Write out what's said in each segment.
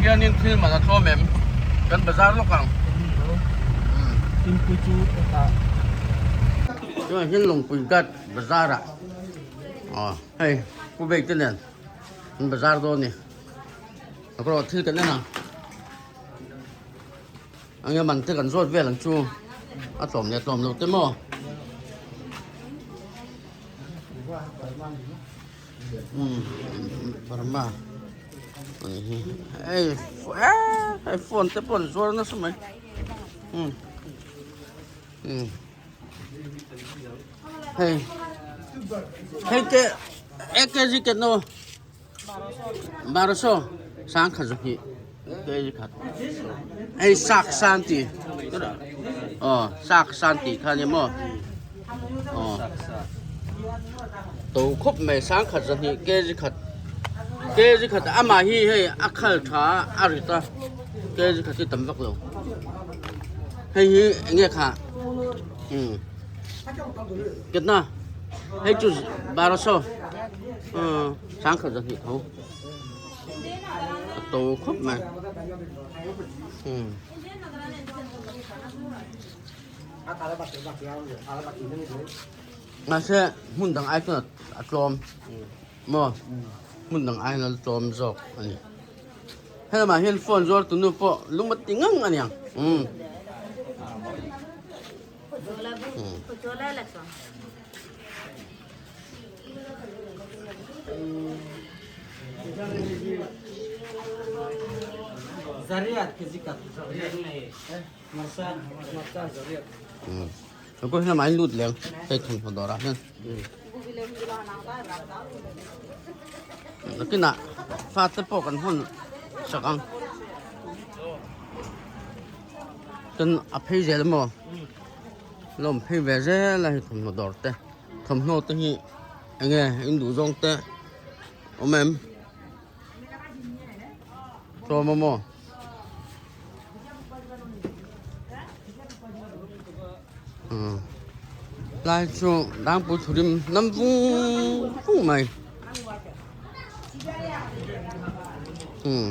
hianin thil man a tlawm em? Kan bazar lawk ang. Tinpui chu hetah. Tunah hian Lawngpui Ghat bazar ah aw hei Pu Bek te nen an bazar dawn a ni. A erawh thil kan en ang. Enge man te kan zawt vel ang chu a tlawm leh tlawm lo te maw? Burma ani hi hei hei phone te pawh an zuar nasa mai hei hei te ek kg ket no baraso sangkhat zawhnih kg khat hei sak san tih aw sak san tih kha ania maw aw to khawp mai sangkhat zawhnih kg khat kg khat amah hi hei a khal tha a rit a kg khat hi tam vak lo hei hi eng nge kha umm ketna hei chu baraso. Sangkhat zahnih tho a to khawp mai mahse hmun dang ai chuan a tlawm maw hmun dang aiin a tlawm zawk a ni helamah hian phone zuar tunu pawh lung a ti ngang a niang umm. Ko hian mai lut leng hei thawmhnaw dawrah hian nakinah fate pawh kan hawn sak ang chuan a phei zel maw lawm phei ve zel a hei thawmhnaw dawr te. Thawmhnaw te hi eng nge in duh zawng te awm em? Tlawm a maw? Umm lai chu dangpui thurim nam vung vung mai umm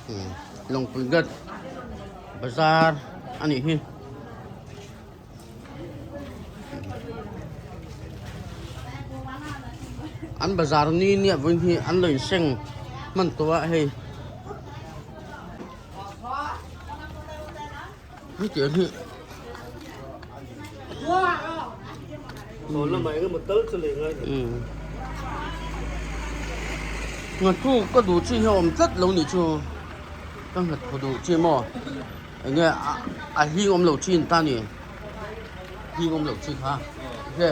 umm lawngpui gate bazar a nih hi. An bazar ni nia vawiin hi an lo inseng hman tawh a hei hetiang hi nghathu ka duh chi hi a awm tlat lo nih chu ka nghathu duh chi maw. Enge a hling awm lo chin ta ni hling awm lo chi kha he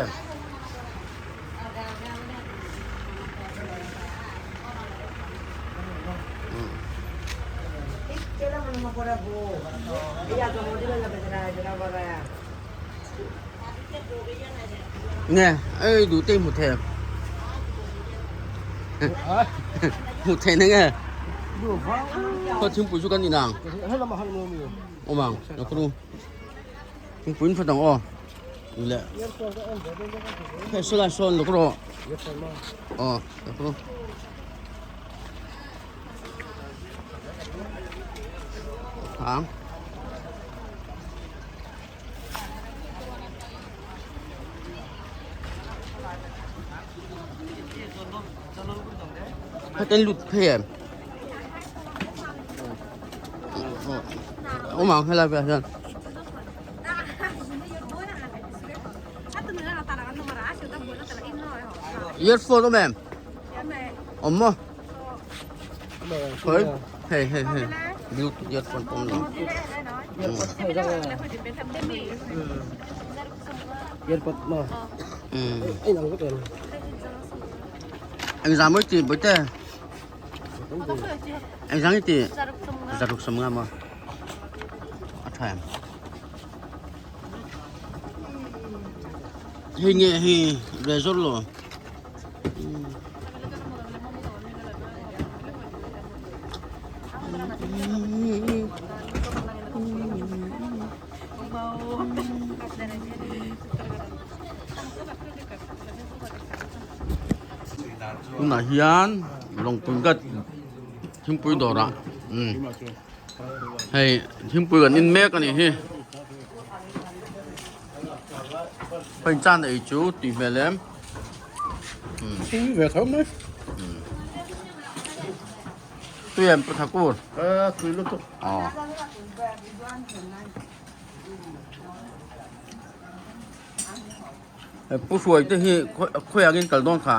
nge ei duh te hmu thei hmu thei na nge khaw thingpui chu kan inang awm ang nakru thingpui in khat ang aw le hei saw lai sawn lawk rawh aw nakru ang Heten lut phei em? Awm ang helai velah hian. Earphone awm em? Awm maw? Khoi hei hei hei bluetooth earphone pawh awm lo. Engzah mawi tih bawihte? Engzah nge tih? Zaruk sawm nga maw? A tha em? Hei nge hei resort lo. Tunah hian. Lawngpui gat thingpui dawrah umm hei thingpui kan in mek a nih hi hei chan ei chu tih hmel em tui ve tho mai tui em pu Thakur tui lutuk aw. Pu Hruai te hi khawi angin kal dawn kha?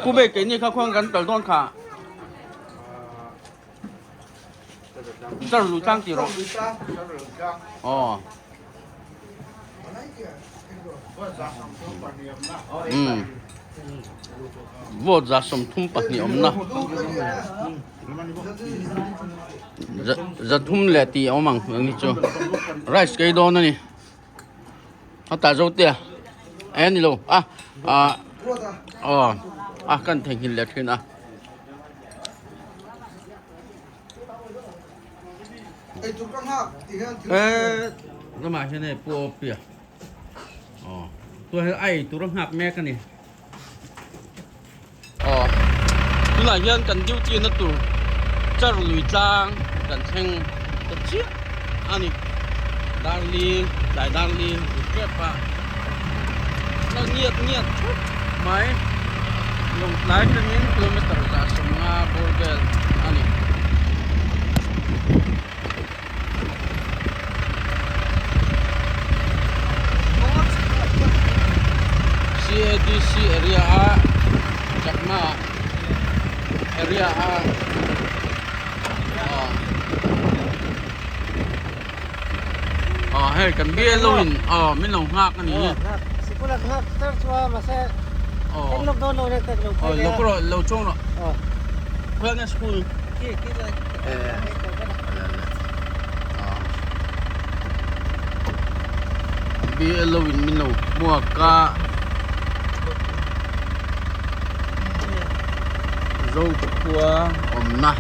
Pu Bek keini kha khawi kan kal dawn kha? Char lui tlang tih rawh. Aw. Umm. Vote 32 awmna. Za thum leh tih a awm ang ang ni chu. Rice kei dawn a ni. A tah zo te a. E ni lo. A a aw a kan theihnghilh leh thin a. E lamah hian hei pu Awpia aw tuna hian a ei tur a nghak mek a ni. Aw tunah hian kan duty na tur char lui tlang kan thleng ta chiah a ni darli tlai darli ri tep a la ngiat ngiat thut mai lawng tlai atangin kilometer 150 bawr vel a ni. CADC area a Chakma area a aw hei kan BLO in aw min lo nghak a ni hi aw lo rawh lo chuang rawh khawi nge school BLO in min lo hmuak a Zokhua awmna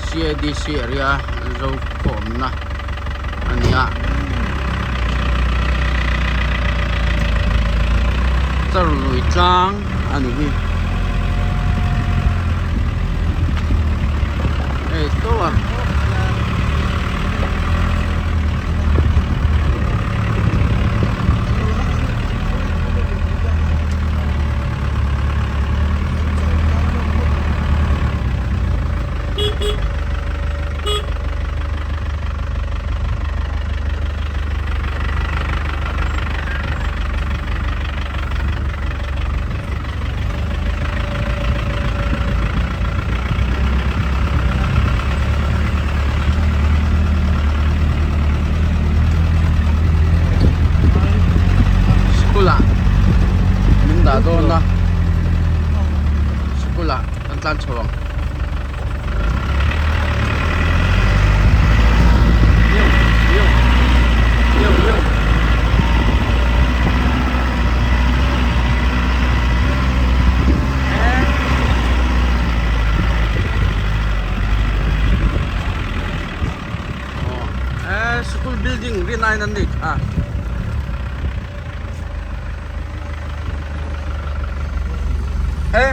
CADC area Zokhua awmna a ni a char lui tlang a ni hi. Hei to a. School ah min dah dawn a school ah kan tlan chho ang. School building rin aiin an nei tha. He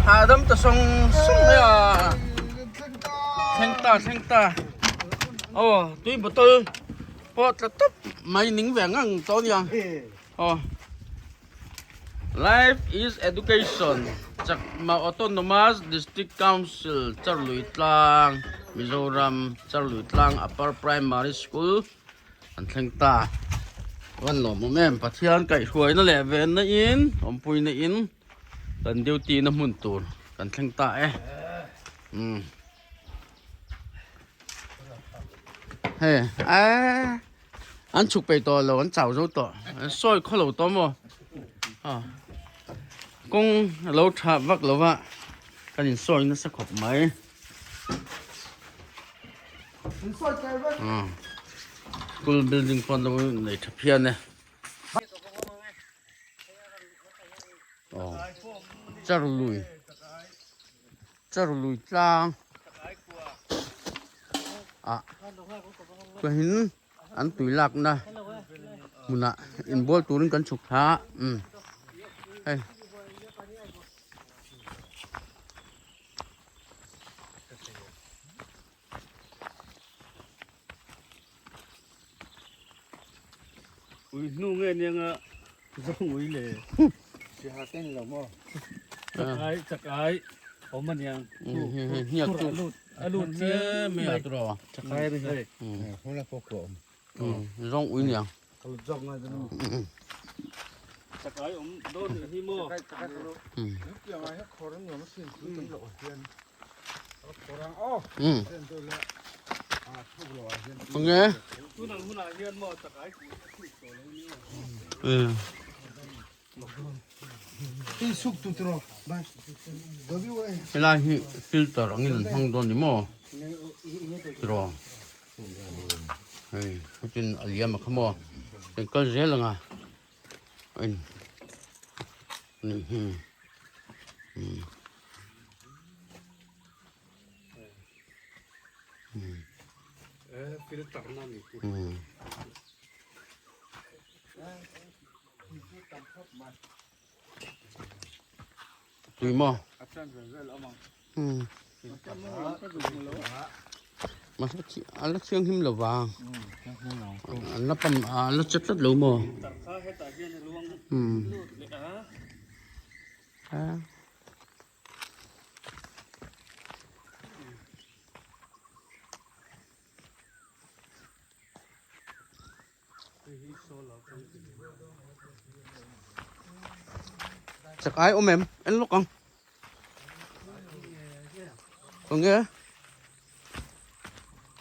hahdam ta sawng sawng mai a thleng ta thleng ta aw tui bottle pawh tla tawp mai ning ve ngang tawh ania aw life is education Chakma autonomous district council Charlui tlang Mizoram Charlui tlang upper primary school. An thleng ta. Van lawmawm em Pathian kaihhruaina leh venna in awmpuina in kan duty na hmun tur kan thleng ta e. Umm. Hei eh an chhuk peih tawh lo an chau zo tawh an sawi khaw lo tawh maw ah kawng a lo tha vak lo va kan insawi nasa khawp mai. School building pawh an lo nei tha phian e. Aw Charlui Charlui tlang ah chuanin an tui lakna hmunah inbual turin kan chhuk thla a umm hei. Ui hnu nge nianga zawng ui le. Siha ten lo maw. Chakai chakai awm aniang. Hniak chu. A lut chiang mai. Chakai ri hei. Hula pawh ko awm. Zawng ui niang. Chakai awm dawn nih hi maw. Enge helai hi filter angin an hmang dawn ni maw tiraw hei chutin a liam a kha maw kan kal zel ang a en nih hi. Tui maw? Mahse a la thianghlim lo vang. An la pam a la che tlat lo maw? Chak ai awm em en lawk ang enge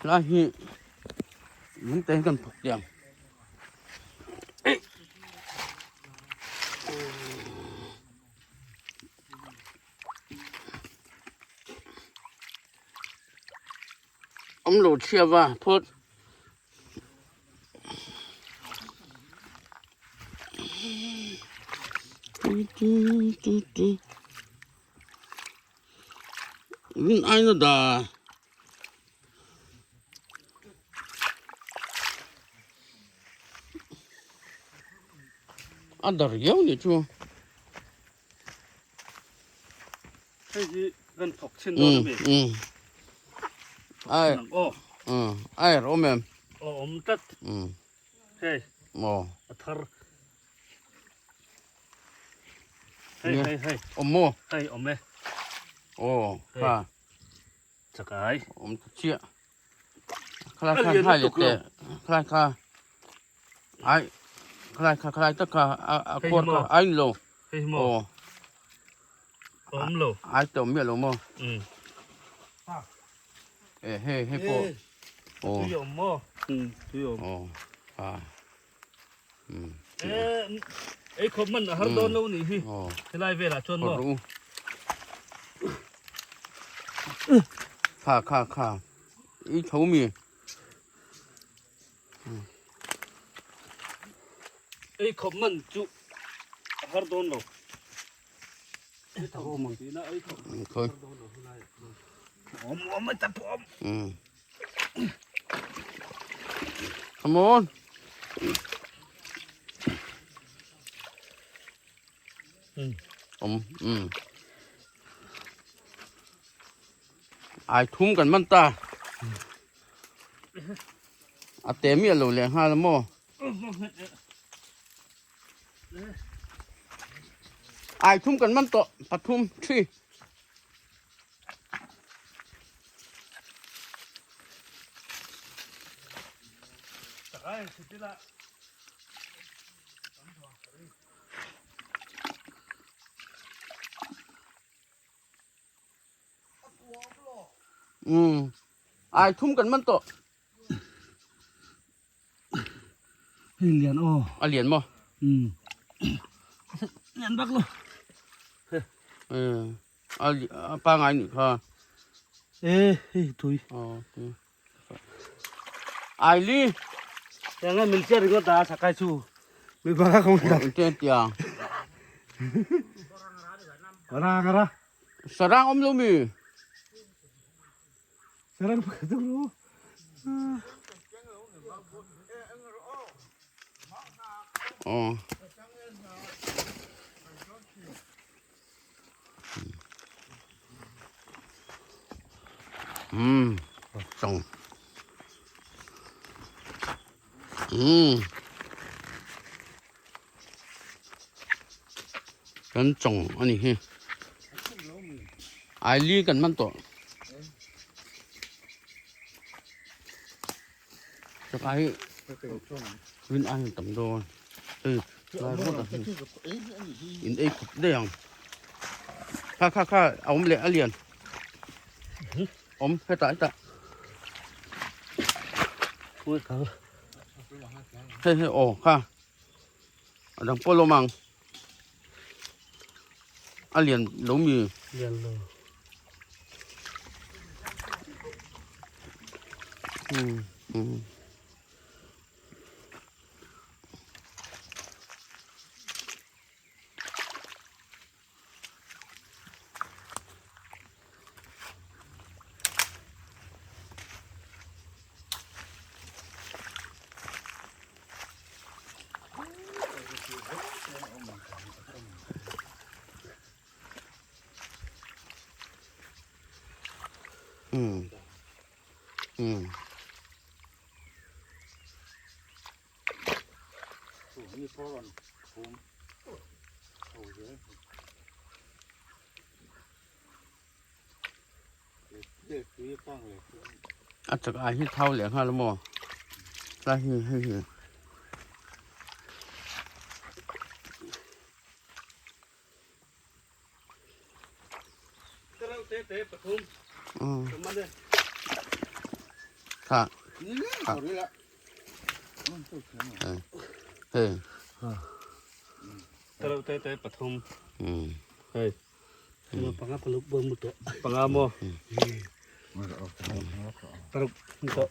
lai hi lung te hi kan phawk tiang. Awm lo chhia va phawt. Rin aina da. A dar riau ni chu. Hei hi kan thawk chin dawn ami. Um. Ai. Aw. Um. Ai rawm em. Aw awm tlat. Um. Hei. Aw. A thar. Hei hei hei. Awm maw? Hei awm e. Aw. Ha. Chakai. Awm ta chiah. Khalai kha hai leh teh. Khalai kha. Ai. Khalai kha khalai tak kha a khuar kha ai ni lo. Hei hi maw? Aw. Awm lo. Ai te awm miah lo maw? Um. E hei hei pawh. Aw. Tui awm maw? Um tui awm. Aw. Ha. Um. E ei khawp man a har dawn lo nih hi. Aw. Helai velah chuan maw? Ru. Kha kha kha. I tho mi. Ei khawp man chu a har dawn lo. Thôi. Ừ. Come on. Um, um. Ai thum kan man ta. A te mi lo leh nghal maw? Ai thum kan man tawh pathum thi. Um ai thum kan man tawh. Hei lian aw. A lian maw? Um. Lian bak lo. Eh, a a pangai nih kha. Eh, hei tui. Aw, tui. Ai li. Yang ngai min chiat ringawt a sakai chu. Mi baka không Tiang tiang. Rang ra. Sarang awm lo mi? Sarang pakhat awm lo. Aw. Um, chong. Um. Kan chong ani hi. Ai li kan man tawh. Chak ai rin ai tam dawn. Hei lai rawt a hi. In ei khawp daih ang. Kha kha kha a awm leh a lian. Awm hetah hetah. Hei hei aw kha. A dang pawh lawm ang. A lian lo mi. Lian lo. Hmm. Hmm. Hmm. Hmm. A chak ai hi thau leh nghal maw tlai hi hei hi Tha hei Hei. Panga paluk bawm mu tawh. Panga maw? Paruk mu tawh.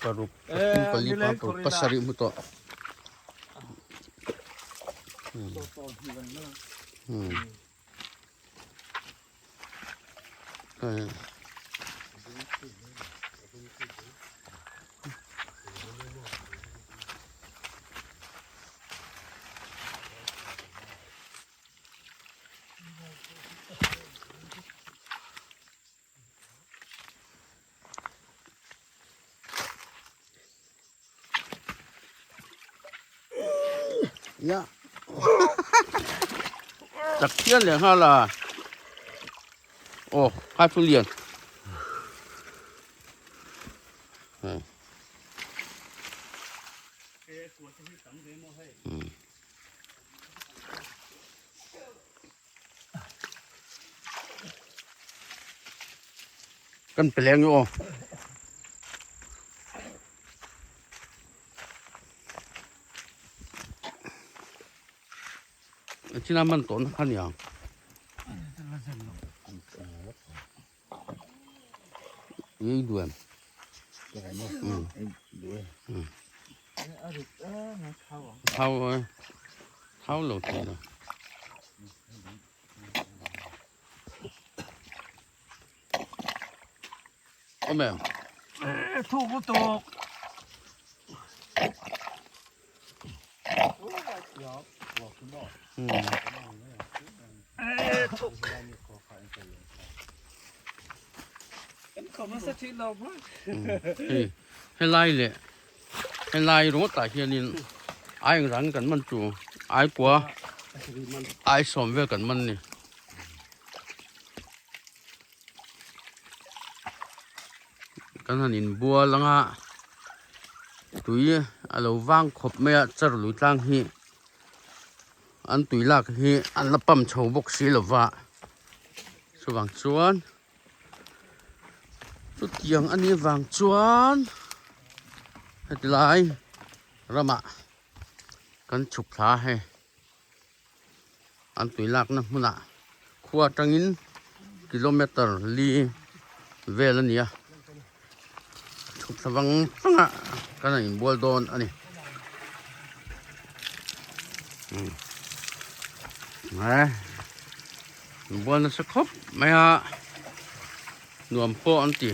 Paruk pathum pali panga paruk pasarih mu tawh. Hei. Ya. Chak thian leh nghal a. Aw, khai chu lian. Hmm. Hmm. Kan pe leng aw. China man tawn kha niang. Ei duan. Thau ơi. Thau lo thei lo. Awm em? Thu ku tuk. Helai leh helai ringawtah hianin ai rang kan man chu ai kua ai sawm vel kan man a ni. Kan han inbual anga tui a lo vang khawp mai a char lui tlang hi an tui lak hi an la pump chho bawk si lo va chuvang chuan chutiang a nih vang chuan heti lai ramah kan chhuk thla a hei. An tui lakna hmunah khua atangin kilometer li vel a ni a chhuk thla vang vang a kan han inbual dawn a ni umm. Bual nasa khawp mai a nuam pawh an ti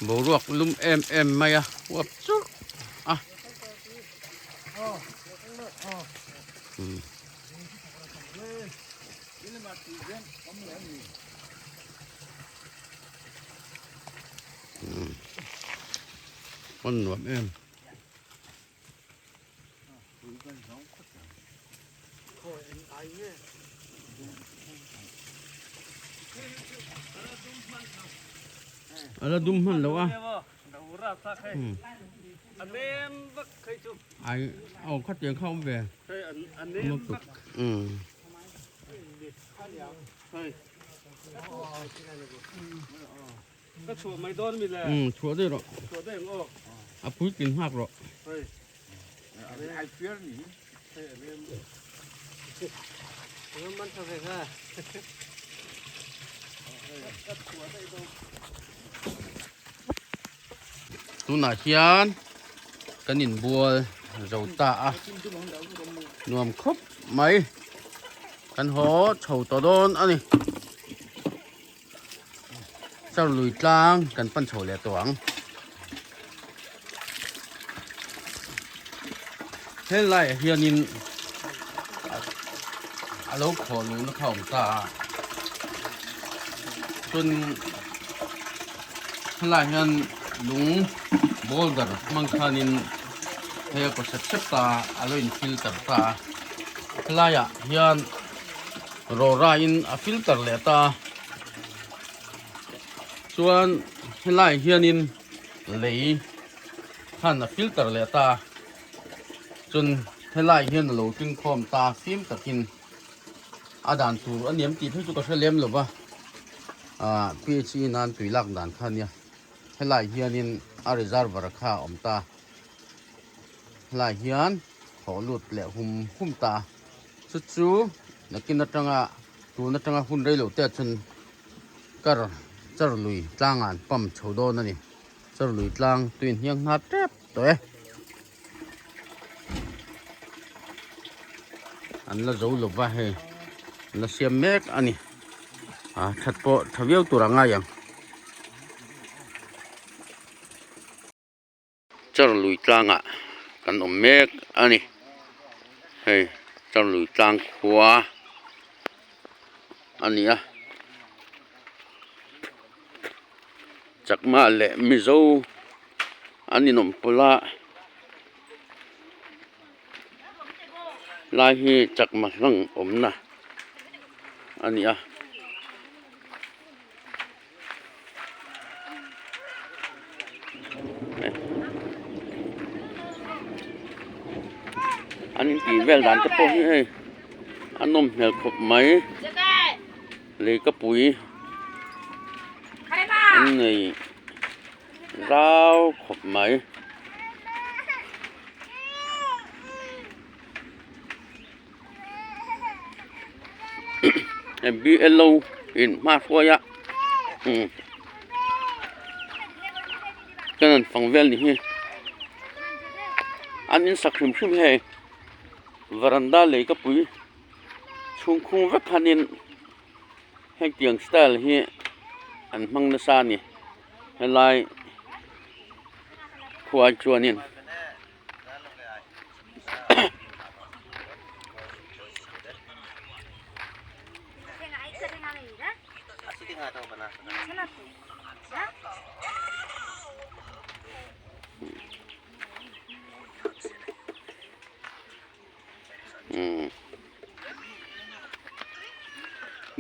boruak lum em em mai a uap churh a. Pawn nuam em. Ala dum hman lo a. Ai aw kha tiang kha awm ve. Ka chhuah mai dawn mi le. Um chhuah daih rawh. Chhuah daih ang aw. A puitling nghak rawh. Hei. Ai fiar ni. Hei a lem. Ram man tha ve nga. Ka chhuah daih dawn. Tunah hian kan inbual zo ta a nuam khawp mai kan haw chho tawh dawn a ni. Char lui tlang kan pan chho leh tawh ang. Helai ah hianin a lo khawh luhna kha a awm ta a chuan helai hian lung boulder hmang khanin hei a kaw sep sep ta a a lo in filter ta a helai ah hian. Rawra in a filter leh ta a, chuan helai hianin lei khan a filter leh ta a, chuan helai hian a lo tling khawm ta fim takin a dan tur a niam tih phei chu ka hre lem lo va, ah phe nan tui lak dan kha a nia, helai hianin a reservoir kha a awm ta, helai hian thaw lut leh hum hum ta a. Chu chu nakin atanga tun atanga hun rei loh te ah chuan kar char lui tlangah an pump chho dawn a ni. Char lui tlang tui in hniang nghal tep tawh e. An la zo lova hei an la siam mek a ni. Ah that pawh tha viau tur a ngai ang. Char lui tlangah kan awm mek a ni hei char lui tlang khua a ni a chakma leh mizo an inawm pawlh a lai hi chakma hlang awmna a ni a. An intih vel dan te pawh hi hei a nawm hmel khawp mai leikapui an nei zau khawp mai. BLO in hma hruai a umm chuan an fang vel ni hi an in sak hrim hrim hei varanda lei ka pui chhung khung vek khanin hetiang style hi an hmang nasa a ni helai khuai chuanin.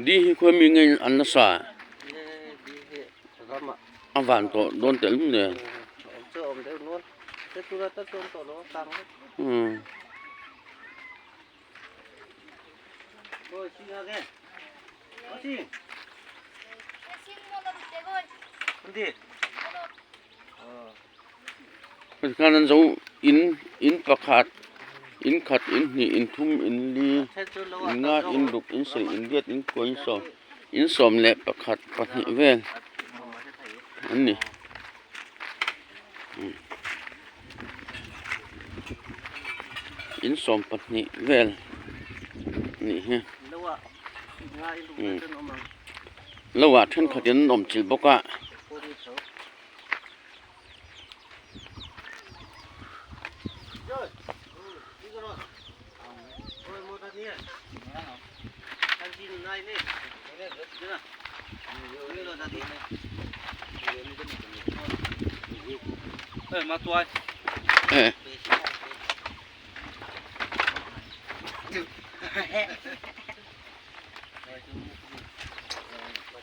Di hi khawi mi nge an la sa a van tawh dawn telh nen. Tikhan an zo in in pakhat in khat in hnih in thum in li in nga in ruk in sarih in riat in kua in sawm in sawm leh pakhat pahnih vel an ni. In sawm pahnih vel a nih hi. Lo ah thenkhat in an awm chilh bawk a.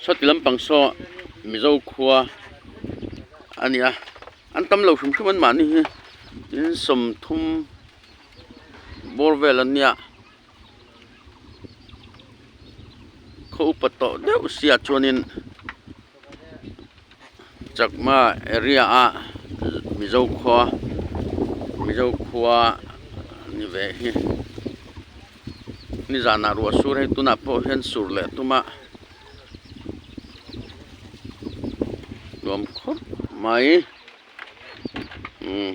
Sawti lampang saw Mizo khua a ni a an tam lo hrim hrim an mahni hi in 30 bawr vel an nia khaw upa tawh deuh sia chuanin Chakma area ah Mizo khua Mizo khua ni ve hi nizanah ruah sur hei tunah pawh hian sur leh a tum a nuam khawp mai umm.